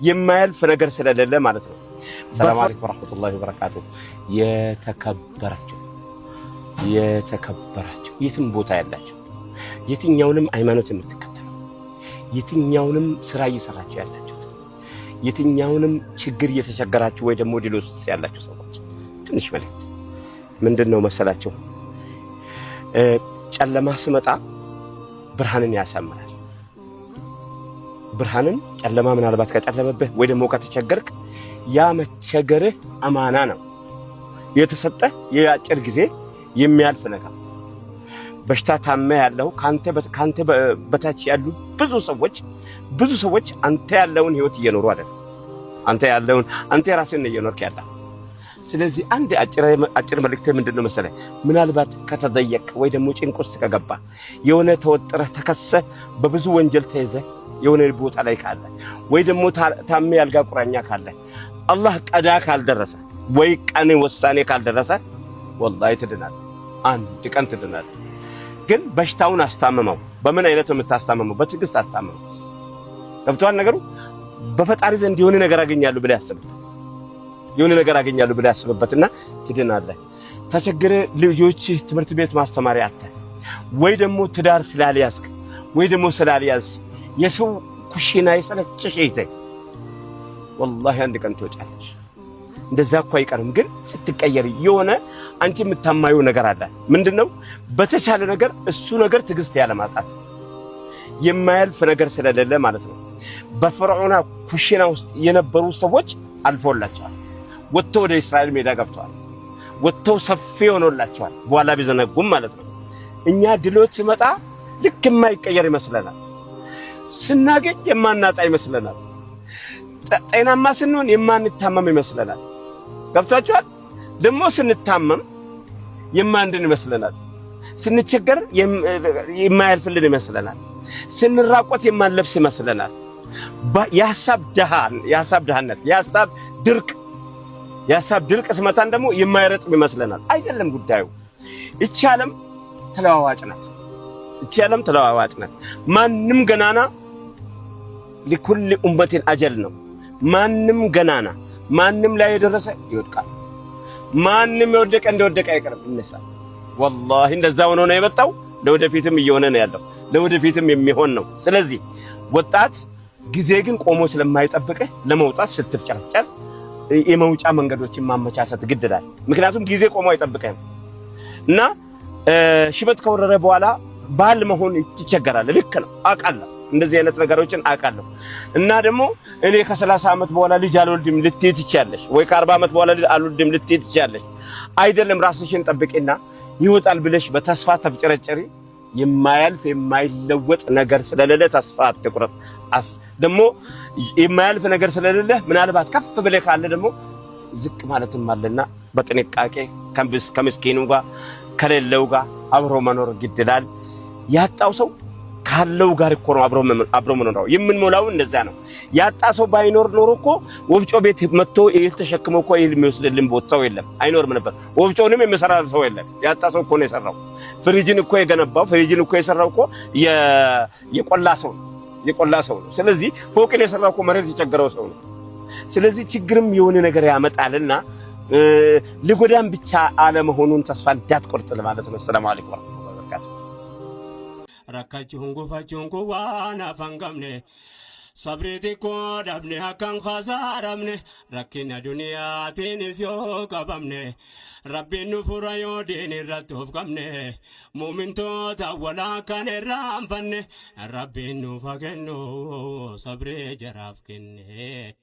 የማያልፍ ነገር ስለሌለ ማለት ነው። ሰላም አለይኩም ወራህመቱላሂ ወበረካቱ። የተከበራችሁ የተከበራችሁ የትም ቦታ ያላችሁ፣ የትኛውንም ሃይማኖት የምትከተሉ፣ የትኛውንም ስራ እየሰራችሁ ያላችሁት፣ የትኛውንም ችግር እየተቸገራችሁ ወይ ደግሞ ድል ውስጥ ያላችሁ ሰዎች ትንሽ መልእክት ምንድን ነው መሰላችሁ? ጨለማ ስመጣ ብርሃንን ያሳምራል። ብርሃንን ጨለማ ምናልባት ከጨለመብህ ወይ ደግሞ ከተቸገርክ ያ መቸገርህ አማና ነው የተሰጠ የአጭር ጊዜ የሚያልፍ ነገር። በሽታ ታመ ያለው ካንተ በታች ያሉ ብዙ ሰዎች አንተ ያለውን ህይወት እየኖሩ አይደለም። አንተ ያለውን አንተ የራስህን እየኖርክ ያለ። ስለዚህ አንድ አጭር መልእክት ምንድን ነው መሰለህ? ምናልባት ከተጠየቅ ወይ ደግሞ ጭንቅ ውስጥ ከገባ፣ የሆነ ተወጥረህ ተከሰህ በብዙ ወንጀል ተይዘህ የሆነ ቦታ ላይ ካለ ወይ ደግሞ ታሜ ያልጋ ቁራኛ ካለ፣ አላህ ቀዳ ካልደረሰ ወይ ቀን ወሳኔ ካልደረሰ ወላሂ ትድናለህ። አንድ ቀን ትድናለህ። ግን በሽታውን አስታምመው። በምን አይነት ነው የምታስታምመው? በትዕግስት አስታምመው። ገብቶሃል ነገሩ? በፈጣሪ ዘንድ የሆነ ነገር አገኛለሁ ብለህ ያስብበት። የሆነ ነገር አገኛለሁ ብለህ ያስብበትና ትድናለህ። ተቸግረህ ልጆችህ ትምህርት ቤት ማስተማሪያ አጥተህ ወይ ደግሞ ትዳር ስላልያዝክ ወይ ደግሞ ስላልያዝ የሰው ኩሽና የሰለቸሽ እህቴ፣ ወላሂ አንድ ቀን ትወጫለሽ። እንደዛ እኮ አይቀርም። ግን ስትቀየር የሆነ አንቺ የምታማዩ ነገር አለ። ምንድነው? በተቻለ ነገር እሱ ነገር ትዕግስት ያለማጣት የማያልፍ ነገር ስለሌለ ማለት ነው። በፈርዖና ኩሽና ውስጥ የነበሩ ሰዎች አልፎላቸዋል። ወጥተው ወደ እስራኤል ሜዳ ገብተዋል። ወጥተው ሰፊ ሆኖላቸዋል። በኋላ ቢዘነጉም ማለት ነው። እኛ ድሎት ሲመጣ ልክ የማይቀየር ይመስለናል። ስናገኝ የማናጣ ይመስለናል። ጤናማ ስንሆን የማንታመም ይመስለናል። ገብቷችኋል? ደግሞ ስንታመም የማንድን ይመስለናል። ስንቸገር የማያልፍልን ይመስለናል። ስንራቆት የማንለብስ ይመስለናል። የሐሳብ ድሃነት፣ የሐሳብ ድርቅ ስመታን ደግሞ የማይረጥም ይመስለናል። አይደለም ጉዳዩ። እቺ ዓለም ተለዋዋጭ ናት። እቺ ዓለም ተለዋዋጭ ናት። ማንም ገናና لكل أمة أجل ነው። ማንም ገናና ማንም ላይ የደረሰ ይወድቃል። ማንም የወደቀ እንደወደቀ አይቀርም፣ ይነሳል። ወላሂ እንደዛ ሆኖ ነው የመጣው። ለወደፊትም እየሆነ ነው ያለው። ለወደፊትም የሚሆን ነው። ስለዚህ ወጣት ጊዜ ግን ቆሞ ስለማይጠብቅህ ለመውጣት ስትፍጨረጨር የመውጫ መንገዶችን ማመቻቸት ግድ ይላል። ምክንያቱም ጊዜ ቆሞ አይጠብቅህም እና ሽበት ከወረረ በኋላ ባል መሆን ትቸገራለህ። ልክ ነው፣ አውቃለሁ። እንደዚህ አይነት ነገሮችን አውቃለሁ። እና ደግሞ እኔ ከ30 ዓመት በኋላ ልጅ አልወልድም ልትይ ትችያለሽ፣ ወይ ከ40 ዓመት በኋላ ልጅ አልወልድም ልትይ ትችያለሽ። አይደለም፣ ራስሽን ጠብቂና ይወጣል ብለሽ በተስፋ ተፍጨረጨሪ። የማያልፍ የማይለወጥ ነገር ስለሌለ ተስፋ አትቁረጥ። ደግሞ የማያልፍ ነገር ስለሌለ ምናልባት ከፍ ብለህ ካለ ደግሞ ዝቅ ማለትም አለና በጥንቃቄ ከምስኪኑ ጋር ከሌለው ጋር አብሮ መኖር ግድ ይላል። ያጣው ሰው ካለው ጋር እኮ ነው አብሮ መኖር የምንሞላው። እንደዛ ነው። ያጣ ሰው ባይኖር ኖሮ እኮ ወፍጮ ቤት መጥቶ እህል ተሸክሞ እኮ እህል የሚወስድልን ቦታ ሰው የለም፣ አይኖርም ነበር። ወፍጮንም የሚሰራ ሰው የለም። ያጣ ሰው እኮ ነው የሰራው። ፍሪጅን እኮ የገነባው፣ ፍሪጅን እኮ የሰራው እኮ የቆላ ሰው ነው፣ የቆላ ሰው ነው። ስለዚህ ፎቅን የሰራው እኮ መሬት የቸገረው ሰው ነው። ስለዚህ ችግርም የሆነ ነገር ያመጣልና ልጎዳን ብቻ አለመሆኑን ተስፋ እንዳትቆርጥ ለማለት ነው። ሰላም አለይኩም ወራህመቱላሂ ወበረካቱ። Rakkachuun gufachuun kun waan hafan qabne, sabrii xiqqoo dhabne akkan khasaaramne, rakkina duniyaatiinis yoo qabamne, Rabbiin nu fura yoo diin irratti of qabne, muumintoota walaa kan irraanfanne, Rabbiin nuuf haa kennu sabrii jaraaf kenne.